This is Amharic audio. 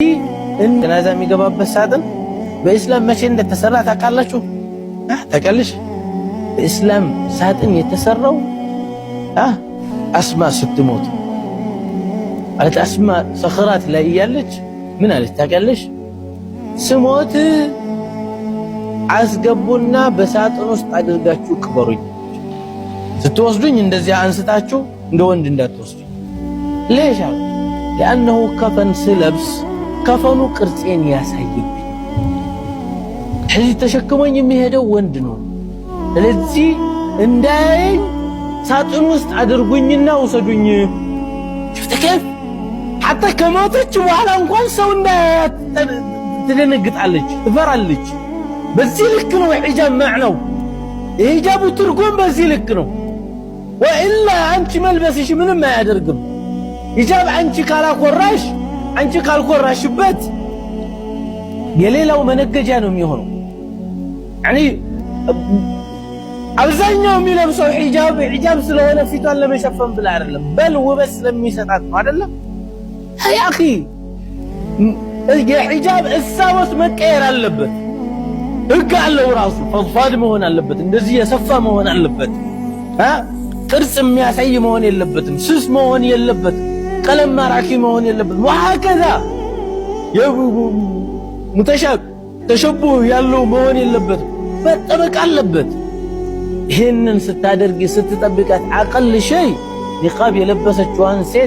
ጀናዛ የሚገባበት ሳጥን በኢስላም መቼ እንደተሰራ ታውቃላችሁ? ታውቃለሽ? በኢስላም ሳጥን የተሰራው አስማ ስትሞት ማለት አስማ ሰኽራት ላይ እያለች ምን አለች ታውቃለሽ? ስሞት አስገቡና በሳጥን ውስጥ አድርጋችሁ ቅበሩኝ። ስትወስዱኝ እንደዚያ አንስታችሁ እንደ ወንድ እንዳትወስዱኝ። ليش؟ لأنه ከፈን ስለብስ ከፈኑ ቅርጼን ያሳይብኝ። ስለዚህ ተሸክሞኝ የሚሄደው ወንድ ነው። ስለዚህ እንዳያየኝ ሳጥን ውስጥ አድርጉኝና ውሰዱኝ። شفت كيف حتى ከሞተች በኋላ እንኳን ሰው እንዳያያት ትደነግጣለች፣ ትፈራለች። በዚህ ልክ ነው ሒጃብ ማዕናው፣ የሂጃቡ ትርጉም በዚህ ልክ ነው። وإلا አንቺ መልበስሽ ምንም አያደርግም። ሂጃብ አንቺ ካላኮራሽ፣ አንቺ ካልኮራሽበት የሌላው መነገጃ ነው የሚሆነው። يعني አብዛኛው የሚለብሰው ሂጃብ ሂጃብ ስለሆነ ፊቷን ለመሸፈን ብላ አይደለም፣ በል ውበት ስለሚሰጣት ነው አይደለም። يا أخي የሂጃብ እሳቦት መቀየር አለበት። ህግ አለው ራሱ فضفاض መሆን አለበት። እንደዚህ የሰፋ መሆን አለበት። ቅርጽ የሚያሳይ መሆን የለበትም። ስስ መሆን የለበትም። ቀለም ማራኪ መሆን የለበትም። وهكذا تشبه ያለው መሆን የለበትም። መጠበቅ አለበት። ይህንን ስታደርጊ ስትጠብቃት أقل شيء ኒቃብ የለበሰችዋን ሴት